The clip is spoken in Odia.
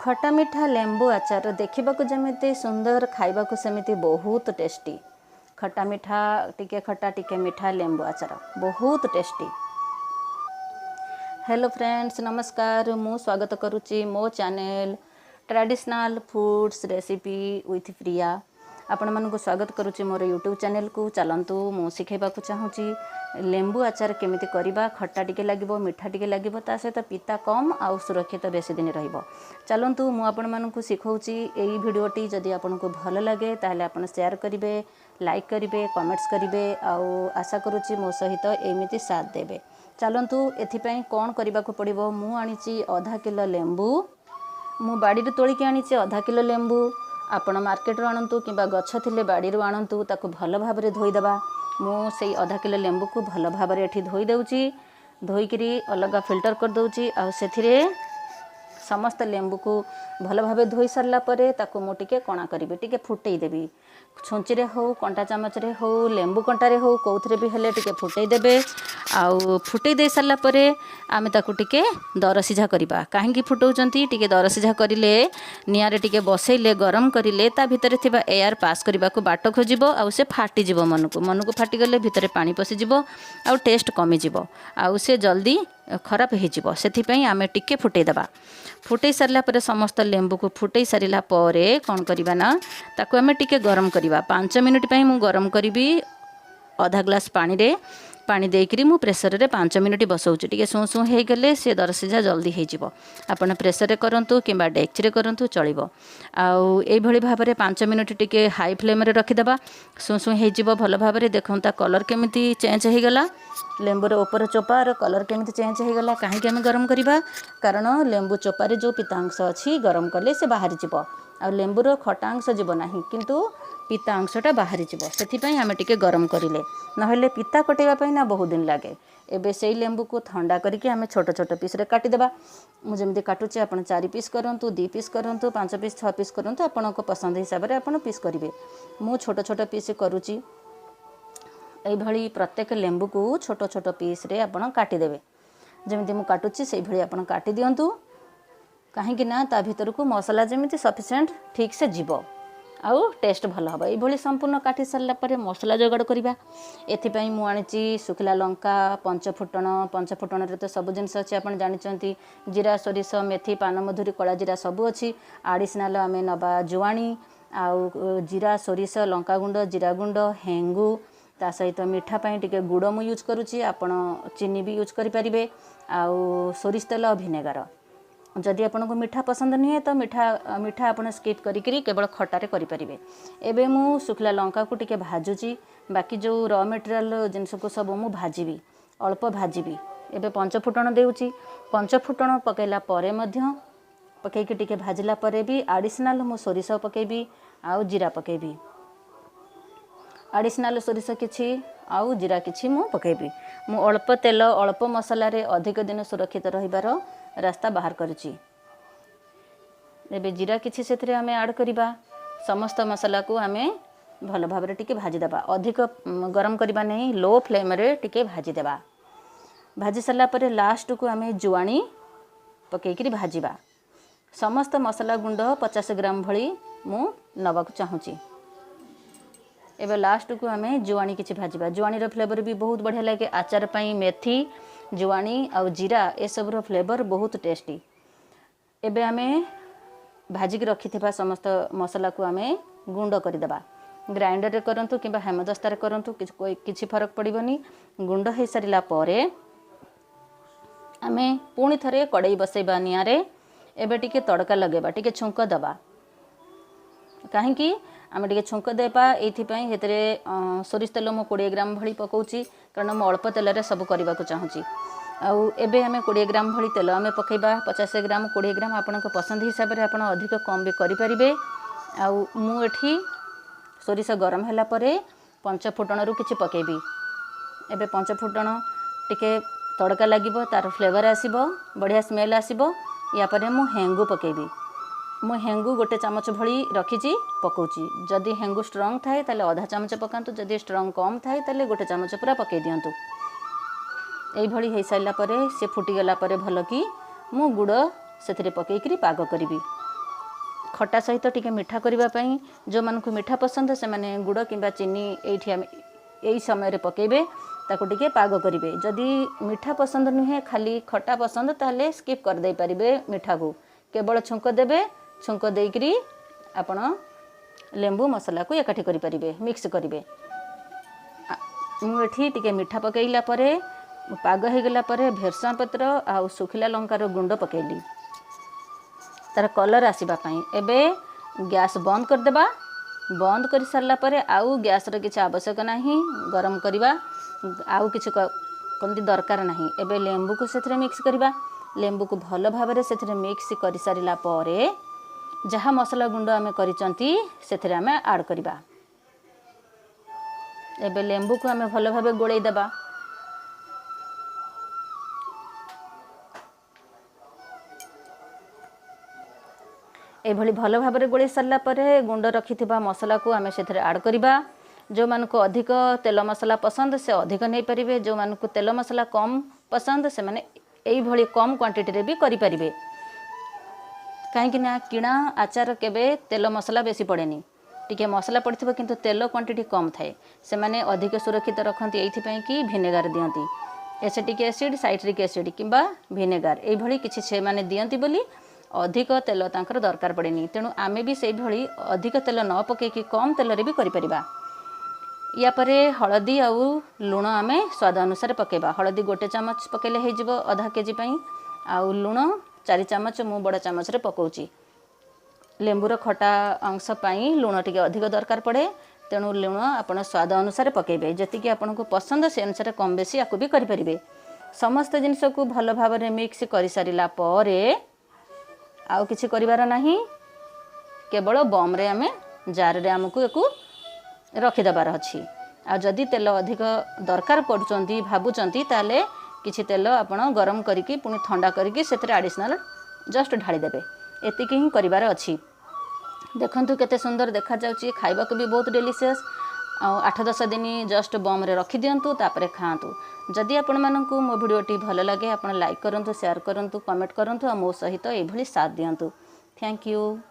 ଖଟା ମିଠା ଲେମ୍ବୁ ଆଚାର ଦେଖିବାକୁ ଯେମିତି ସୁନ୍ଦର, ଖାଇବାକୁ ସେମିତି ବହୁତ ଟେଷ୍ଟି। ଖଟା ମିଠା, ଟିକେ ଖଟା ଟିକେ ମିଠା ଲେମ୍ବୁ ଆଚାର ବହୁତ ଟେଷ୍ଟି। ହ୍ୟାଲୋ ଫ୍ରେଣ୍ଡସ୍, ନମସ୍କାର। ମୁଁ ସ୍ୱାଗତ କରୁଛି ମୋ channel traditional foods recipe with Priya. ଆପଣମାନଙ୍କୁ ସ୍ୱାଗତ କରୁଛି ମୋର ୟୁଟ୍ୟୁବ୍ ଚ୍ୟାନେଲ୍କୁ। ଚାଲନ୍ତୁ, ମୁଁ ଶିଖାଇବାକୁ ଚାହୁଁଛି ଲେମ୍ବୁ ଆଚାର କେମିତି କରିବା। ଖଟା ଟିକେ ଲାଗିବ, ମିଠା ଟିକେ ଲାଗିବ, ତା ସହିତ ପିତା କମ୍ ଆଉ ସୁରକ୍ଷିତ ବେଶୀ ଦିନ ରହିବ। ଚାଲନ୍ତୁ, ମୁଁ ଆପଣମାନଙ୍କୁ ଶିଖାଉଛି। ଏଇ ଭିଡ଼ିଓଟି ଯଦି ଆପଣଙ୍କୁ ଭଲ ଲାଗେ, ତାହେଲେ ଆପଣ ସେୟାର କରିବେ, ଲାଇକ୍ କରିବେ, କମେଣ୍ଟସ୍ କରିବେ ଆଉ ଆଶା କରୁଛି ମୋ ସହିତ ଏମିତି ସାଥ ଦେବେ। ଚାଲନ୍ତୁ, ଏଥିପାଇଁ କ'ଣ କରିବାକୁ ପଡ଼ିବ? ମୁଁ ଆଣିଛି ଅଧା କିଲୋ ଲେମ୍ବୁ। ମୁଁ ବାଡ଼ିରୁ ତୋଳିକି ଆଣିଛି ଅଧା କିଲୋ ଲେମ୍ବୁ। ଆପଣ ମାର୍କେଟରୁ ଆଣନ୍ତୁ କିମ୍ବା ଗଛ ଥିଲେ ବାଡ଼ିରୁ ଆଣନ୍ତୁ, ତାକୁ ଭଲ ଭାବରେ ଧୋଇଦେବା। ମୁଁ ସେଇ ଅଧା କିଲୋ ଲେମ୍ବୁକୁ ଭଲ ଭାବରେ ଏଠି ଧୋଇ ଦେଉଛି। ଧୋଇକିରି ଅଲଗା ଫିଲ୍ଟର କରିଦେଉଛି। ଆଉ ସେଥିରେ ସମସ୍ତ ଲେମ୍ବୁକୁ ଭଲ ଭାବେ ଧୋଇ ସାରିଲା ପରେ ତାକୁ ମୁଁ ଟିକେ କଣା କରିବି, ଟିକେ ଫୁଟେଇ ଦେବି। ଛୁଞ୍ଚିରେ ହେଉ, କଣ୍ଟା ଚାମଚରେ ହେଉ, ଲେମ୍ବୁ କଣ୍ଟାରେ ହେଉ, କେଉଁଥିରେ ବି ହେଲେ ଟିକେ ଫୁଟେଇ ଦେବେ। ଆଉ ଫୁଟେଇ ଦେଇ ସାରିଲା ପରେ ଆମେ ତାକୁ ଟିକେ ଦରସିଝା କରିବା। କାହିଁକି ଫୁଟାଉଛନ୍ତି? ଟିକେ ଦରସିଝା କରିଲେ, ନିଆଁରେ ଟିକେ ବସେଇଲେ, ଗରମ କରିଲେ ତା ଭିତରେ ଥିବା ଏୟାର ପାସ୍ କରିବାକୁ ବାଟ ଖୋଜିବ ଆଉ ସେ ଫାଟିଯିବ ମନକୁ। ମନକୁ ଫାଟିଗଲେ ଭିତରେ ପାଣି ପଶିଯିବ ଆଉ ଟେଷ୍ଟ କମିଯିବ ଆଉ ସେ ଜଲ୍ଦି ଖରାପ ହେଇଯିବ। ସେଥିପାଇଁ ଆମେ ଟିକେ ଫୁଟେଇ ଦେବା। ଫୁଟେଇ ସାରିଲା ପରେ, ସମସ୍ତ ଲେମ୍ବୁକୁ ଫୁଟେଇ ସାରିଲା ପରେ କ'ଣ କରିବା ନା, ତାକୁ ଆମେ ଟିକେ ଗରମ କରିବା। 5 ମିନିଟ୍ ପାଇଁ ମୁଁ ଗରମ କରିବି। ଅଧା ଗ୍ଲାସ୍ ପାଣିରେ, ପାଣି ଦେଇକରି ମୁଁ ପ୍ରେସରରେ 5 ମିନିଟ୍ ବସାଉଛି। ଟିକେ ସୁଁ ସୁଁ ହେଇଗଲେ ସେ ଦରସିଝା ଜଲ୍ଦି ହେଇଯିବ। ଆପଣ ପ୍ରେସରରେ କରନ୍ତୁ କିମ୍ବା ଡେକ୍ଚିରେ କରନ୍ତୁ, ଚଳିବ। ଆଉ ଏଇଭଳି ଭାବରେ 5 ମିନିଟ୍ ଟିକେ ହାଇ ଫ୍ଲେମ୍ରେ ରଖିଦେବା। ସୁଁ ସୁଁ ହେଇଯିବ ଭଲ ଭାବରେ। ଦେଖନ୍ତୁ, ତା କଲର୍ କେମିତି ଚେଞ୍ଜ ହେଇଗଲା। ଲେମ୍ବୁର ଉପର ଚୋପାର କଲର୍ କେମିତି ଚେଞ୍ଜ ହେଇଗଲା। କାହିଁକି ଆମେ ଗରମ କରିବା? କାରଣ ଲେମ୍ବୁ ଚୋପାରେ ଯେଉଁ ପିତା ଅଂଶ ଅଛି, ଗରମ କଲେ ସେ ବାହାରିଯିବ। ଆଉ ଲେମ୍ବୁର ଖଟା ଅଂଶ ଯିବ ନାହିଁ, କିନ୍ତୁ ପିତା ଅଂଶଟା ବାହାରିଯିବ। ସେଥିପାଇଁ ଆମେ ଟିକେ ଗରମ କରିଲେ। ନହେଲେ ପିତା କଟେଇବା ପାଇଁ ନା ବହୁତ ଦିନ ଲାଗେ। ଏବେ ସେଇ ଲେମ୍ବୁକୁ ଥଣ୍ଡା କରିକି ଆମେ ଛୋଟ ଛୋଟ ପିସ୍ରେ କାଟିଦେବା। ମୁଁ ଯେମିତି କାଟୁଛି, ଆପଣ ଚାରି ପିସ୍ କରନ୍ତୁ, ଦୁଇ ପିସ୍ କରନ୍ତୁ, ପାଞ୍ଚ ପିସ୍, ଛଅ ପିସ୍ କରନ୍ତୁ, ଆପଣଙ୍କ ପସନ୍ଦ ହିସାବରେ ଆପଣ ପିସ୍ କରିବେ। ମୁଁ ଛୋଟ ଛୋଟ ପିସ୍ କରୁଛି। ଏଇଭଳି ପ୍ରତ୍ୟେକ ଲେମ୍ବୁକୁ ଛୋଟ ଛୋଟ ପିସ୍ରେ ଆପଣ କାଟିଦେବେ। ଯେମିତି ମୁଁ କାଟୁଛି, ସେଇଭଳି ଆପଣ କାଟି ଦିଅନ୍ତୁ। କାହିଁକି ନା ତା ଭିତରକୁ ମସଲା ଯେମିତି ସଫିସିଏଣ୍ଟ ଠିକ୍ସେ ଯିବ ଆଉ ଟେଷ୍ଟ ଭଲ ହେବ। ଏଇଭଳି ସମ୍ପୂର୍ଣ୍ଣ କାଟି ସାରିଲା ପରେ ମସଲା ଯୋଗାଡ଼ କରିବା। ଏଥିପାଇଁ ମୁଁ ଆଣିଛି ଶୁଖିଲା ଲଙ୍କା, ପଞ୍ଚଫୁଟଣ। ପଞ୍ଚଫୁଟଣରେ ତ ସବୁ ଜିନିଷ ଅଛି, ଆପଣ ଜାଣିଛନ୍ତି। ଜିରା, ସୋରିଷ, ମେଥି, ପାନମଧୁରୀ, କଳା ଜିରା ସବୁ ଅଛି। ଆଡ଼ିସନାଲ୍ ଆମେ ନେବା ଜୁଆଣି ଆଉ ଜିରା, ସୋରିଷ, ଲଙ୍କାଗୁଣ୍ଡ, ଜିରା ଗୁଣ୍ଡ, ହେଙ୍ଗୁ। ତା ସହିତ ମିଠା ପାଇଁ ଟିକେ ଗୁଡ଼ ମୁଁ ୟୁଜ୍ କରୁଛି, ଆପଣ ଚିନି ବି ୟୁଜ୍ କରିପାରିବେ। ଆଉ ସୋରିଷ ତେଲ, ଭିନେଗାର। ଯଦି ଆପଣଙ୍କୁ ମିଠା ପସନ୍ଦ ନୁହେଁ, ତ ମିଠା ମିଠା ଆପଣ ସ୍କିପ୍ କରିକିରି କେବଳ ଖଟାରେ କରିପାରିବେ। ଏବେ ମୁଁ ଶୁଖିଲା ଲଙ୍କାକୁ ଟିକେ ଭାଜୁଛି। ବାକି ଯେଉଁ ର ମେଟେରିଆଲ୍ ଜିନିଷକୁ ସବୁ ମୁଁ ଭାଜିବି, ଅଳ୍ପ ଭାଜିବି। ଏବେ ପଞ୍ଚଫୁଟଣ ଦେଉଛି। ପଞ୍ଚଫୁଟଣ ପକାଇଲା ପରେ ମଧ୍ୟ, ପକାଇକି ଟିକେ ଭାଜିଲା ପରେ ବି ଆଡ଼ିସନାଲ୍ ମୁଁ ସୋରିଷ ପକାଇବି ଆଉ ଜିରା ପକାଇବି। ଆଡ଼ିସନାଲ୍ ସୋରିଷ କିଛି ଆଉ ଜିରା କିଛି ମୁଁ ପକାଇବି। ମୁଁ ଅଳ୍ପ ତେଲ, ଅଳ୍ପ ମସଲାରେ ଅଧିକ ଦିନ ସୁରକ୍ଷିତ ରହିବାର ରାସ୍ତା ବାହାର କରିଛି। ଏବେ ଜିରା କିଛି ସେଥିରେ ଆମେ ଆଡ଼୍ କରିବା। ସମସ୍ତ ମସଲାକୁ ଆମେ ଭଲ ଭାବରେ ଟିକେ ଭାଜିଦେବା। ଅଧିକ ଗରମ କରିବା ନାହିଁ, ଲୋ ଫ୍ଲେମ୍ରେ ଟିକେ ଭାଜିଦେବା। ଭାଜି ସାରିଲା ପରେ ଲାଷ୍ଟକୁ ଆମେ ଜୁଆଣି ପକାଇକିରି ଭାଜିବା। ସମସ୍ତ ମସଲା ଗୁଣ୍ଡ 50 ଗ୍ରାମ ଭଳି ମୁଁ ନେବାକୁ ଚାହୁଁଛି। ଏବେ ଲାଷ୍ଟକୁ ଆମେ ଜୁଆଣି କିଛି ଭାଜିବା। ଜୁଆଣିର ଫ୍ଲେଭର ବି ବହୁତ ବଢ଼ିଆ ଲାଗେ ଆଚାର ପାଇଁ। ମେଥି, ଜୁଆଣି ଆଉ ଜିରା, ଏସବୁର ଫ୍ଲେଭର ବହୁତ ଟେଷ୍ଟି। ଏବେ ଆମେ ଭାଜିକି ରଖିଥିବା ସମସ୍ତ ମସଲାକୁ ଆମେ ଗୁଣ୍ଡ କରିଦେବା। ଗ୍ରାଇଣ୍ଡରରେ କରନ୍ତୁ କିମ୍ବା ହେମଦସ୍ତାରେ କରନ୍ତୁ, କିଛି କିଛି ଫରକ ପଡ଼ିବନି। ଗୁଣ୍ଡ ହୋଇସାରିଲା ପରେ ଆମେ ପୁଣି ଥରେ କଡ଼େଇ ବସେଇବା ନିଆଁରେ। ଏବେ ଟିକେ ତଡ଼କା ଲଗାଇବା, ଟିକେ ଛୁଙ୍କ ଦେବା। କାହିଁକି ଆମେ ଟିକେ ଛୁଙ୍କ ଦେବା? ଏଇଥିପାଇଁ ସେଥିରେ ସୋରିଷ ତେଲ ମୁଁ 20 ଗ୍ରାମ ଭଳି ପକାଉଛି, କାରଣ ମୁଁ ଅଳ୍ପ ତେଲରେ ସବୁ କରିବାକୁ ଚାହୁଁଛି। ଆଉ ଏବେ ଆମେ 20 ଗ୍ରାମ ଭଳି ତେଲ ଆମେ ପକାଇବା। 50 ଗ୍ରାମ, 20 ଗ୍ରାମ, ଆପଣଙ୍କ ପସନ୍ଦ ହିସାବରେ ଆପଣ ଅଧିକ କମ୍ ବି କରିପାରିବେ। ଆଉ ମୁଁ ଏଠି ସୋରିଷ ଗରମ ହେଲା ପରେ ପଞ୍ଚଫୁଟଣରୁ କିଛି ପକାଇବି। ଏବେ ପଞ୍ଚଫୁଟଣ ଟିକେ ତଡ଼କା ଲାଗିବ, ତା'ର ଫ୍ଲେଭର ଆସିବ, ବଢ଼ିଆ ସ୍ମେଲ୍ ଆସିବ। ୟା ପରେ ମୁଁ ହେଙ୍ଗୁ ପକାଇବି। ମୁଁ ହେଙ୍ଗୁ ଗୋଟେ ଚାମଚ ଭଳି ରଖିଛି, ପକାଉଛି। ଯଦି ହେଙ୍ଗୁ ଷ୍ଟ୍ରଙ୍ଗ ଥାଏ, ତାହେଲେ ଅଧା ଚାମଚ ପକାନ୍ତୁ। ଯଦି ଷ୍ଟ୍ରଙ୍ଗ କମ୍ ଥାଏ, ତାହେଲେ ଗୋଟେ ଚାମଚ ପୁରା ପକାଇ ଦିଅନ୍ତୁ। ଏଇଭଳି ହେଇସାରିଲା ପରେ, ସେ ଫୁଟିଗଲା ପରେ ଭଲକି, ମୁଁ ଗୁଡ଼ ସେଥିରେ ପକାଇକିରି ପାଗ କରିବି। ଖଟା ସହିତ ଟିକେ ମିଠା କରିବା ପାଇଁ ଯେଉଁମାନଙ୍କୁ ମିଠା ପସନ୍ଦ ସେମାନେ ଗୁଡ଼ କିମ୍ବା ଚିନି ଏଇଠି ଆମେ ଏଇ ସମୟରେ ପକାଇବେ, ତାକୁ ଟିକେ ପାଗ କରିବେ। ଯଦି ମିଠା ପସନ୍ଦ ନୁହେଁ, ଖାଲି ଖଟା ପସନ୍ଦ, ତାହେଲେ ସ୍କିପ୍ କରିଦେଇପାରିବେ ମିଠାକୁ, କେବଳ ଛୁଙ୍କ ଦେବେ। ଛୁଙ୍କ ଦେଇକରି ଆପଣ ଲେମ୍ବୁ ମସଲାକୁ ଏକାଠି କରିପାରିବେ, ମିକ୍ସ କରିବେ। ମୁଁ ଏଠି ଟିକେ ମିଠା ପକାଇଲା ପରେ ପାଗ ହେଇଗଲା ପରେ ଭେରସୁଙ୍ଗା ପତ୍ର ଆଉ ଶୁଖିଲା ଲଙ୍କାର ଗୁଣ୍ଡ ପକାଇଲି ତାର କଲର୍ ଆସିବା ପାଇଁ। ଏବେ ଗ୍ୟାସ୍ ବନ୍ଦ କରିଦେବା। ବନ୍ଦ କରିସାରିଲା ପରେ ଆଉ ଗ୍ୟାସ୍ର କିଛି ଆବଶ୍ୟକ ନାହିଁ, ଗରମ କରିବା ଆଉ କିଛି କେମିତି ଦରକାର ନାହିଁ। ଏବେ ଲେମ୍ବୁକୁ ସେଥିରେ ମିକ୍ସ କରିବା। ଲେମ୍ବୁକୁ ଭଲ ଭାବରେ ସେଥିରେ ମିକ୍ସ କରିସାରିଲା ପରେ ଯାହା ମସଲା ଗୁଣ୍ଡ ଆମେ କରିଛନ୍ତି ସେଥିରେ ଆମେ ଆଡ଼୍ କରିବା। ଏବେ ଲେମ୍ବୁକୁ ଆମେ ଭଲ ଭାବେ ଗୋଳେଇ ଦେବା। ଏଇଭଳି ଭଲ ଭାବରେ ଗୋଳେଇ ସାରିଲା ପରେ ଗୁଣ୍ଡ ରଖିଥିବା ମସଲାକୁ ଆମେ ସେଥିରେ ଆଡ଼୍ କରିବା। ଯେଉଁମାନଙ୍କୁ ଅଧିକ ତେଲ ମସଲା ପସନ୍ଦ ସେ ଅଧିକ ନେଇପାରିବେ, ଯେଉଁମାନଙ୍କୁ ତେଲ ମସଲା କମ୍ ପସନ୍ଦ ସେମାନେ ଏଇଭଳି କମ୍ କ୍ୱାଣ୍ଟିଟିରେ ବି କରିପାରିବେ। କାହିଁକିନା କିଣା ଆଚାର କେବେ ତେଲ ମସଲା ବେଶୀ ପଡ଼େନି, ଟିକେ ମସଲା ପଡ଼ିଥିବ କିନ୍ତୁ ତେଲ କ୍ୱାଣ୍ଟିଟି କମ୍ ଥାଏ। ସେମାନେ ଅଧିକ ସୁରକ୍ଷିତ ରଖନ୍ତି ଏଇଥିପାଇଁ କି ଭିନେଗାର ଦିଅନ୍ତି, ଏସିଟିକ୍ ଏସିଡ଼୍, ସାଇଟ୍ରିକ୍ ଏସିଡ଼୍ କିମ୍ବା ଭିନେଗାର ଏଇଭଳି କିଛି ସେମାନେ ଦିଅନ୍ତି ବୋଲି ଅଧିକ ତେଲ ତାଙ୍କର ଦରକାର ପଡ଼େନି। ତେଣୁ ଆମେ ବି ସେଇଭଳି ଅଧିକ ତେଲ ନ ପକାଇକି କମ୍ ତେଲରେ ବି କରିପାରିବା। ୟା ପରେ ହଳଦୀ ଆଉ ଲୁଣ ଆମେ ସ୍ୱାଦ ଅନୁସାରେ ପକାଇବା। ହଳଦୀ 1 ଚାମଚ ପକାଇଲେ ହେଇଯିବ ଅଧା କେଜି ପାଇଁ, ଆଉ ଲୁଣ 4 ଚାମଚ ମୁଁ ବଡ଼ ଚାମଚରେ ପକାଉଛି। ଲେମ୍ବୁର ଖଟା ଅଂଶ ପାଇଁ ଲୁଣ ଟିକେ ଅଧିକ ଦରକାର ପଡ଼େ, ତେଣୁ ଲୁଣ ଆପଣ ସ୍ୱାଦ ଅନୁସାରେ ପକାଇବେ, ଯେତିକି ଆପଣଙ୍କୁ ପସନ୍ଦ ସେ ଅନୁସାରେ କମ୍ ବେଶୀ ୟାକୁ ବି କରିପାରିବେ। ସମସ୍ତ ଜିନିଷକୁ ଭଲ ଭାବରେ ମିକ୍ସ କରିସାରିଲା ପରେ ଆଉ କିଛି କରିବାର ନାହିଁ, କେବଳ ବମ୍ରେ ଆମେ ଜାରରେ ଆମକୁ ୟାକୁ ରଖିଦେବାର ଅଛି। ଆଉ ଯଦି ତେଲ ଅଧିକ ଦରକାର ପଡ଼ୁଛନ୍ତି ଭାବୁଛନ୍ତି, ତାହେଲେ କିଛି ତେଲ ଆପଣ ଗରମ କରିକି ପୁଣି ଥଣ୍ଡା କରିକି ସେଥିରେ ଆଡ଼ିସନାଲ୍ ଜଷ୍ଟ ଢାଳିଦେବେ। ଏତିକି ହିଁ କରିବାର ଅଛି। ଦେଖନ୍ତୁ କେତେ ସୁନ୍ଦର ଦେଖାଯାଉଛି, ଖାଇବାକୁ ବି ବହୁତ ଡେଲିସିୟସ୍। ଆଉ 8-10 ଦିନ ଜଷ୍ଟ ବମ୍ରେ ରଖିଦିଅନ୍ତୁ, ତାପରେ ଖାଆନ୍ତୁ। ଯଦି ଆପଣମାନଙ୍କୁ ମୋ ଭିଡ଼ିଓଟି ଭଲ ଲାଗେ ଆପଣ ଲାଇକ୍ କରନ୍ତୁ, ସେୟାର କରନ୍ତୁ, କମେଣ୍ଟ କରନ୍ତୁ ଆଉ ମୋ ସହିତ ଏଇଭଳି ସାଥ ଦିଅନ୍ତୁ। Thank you.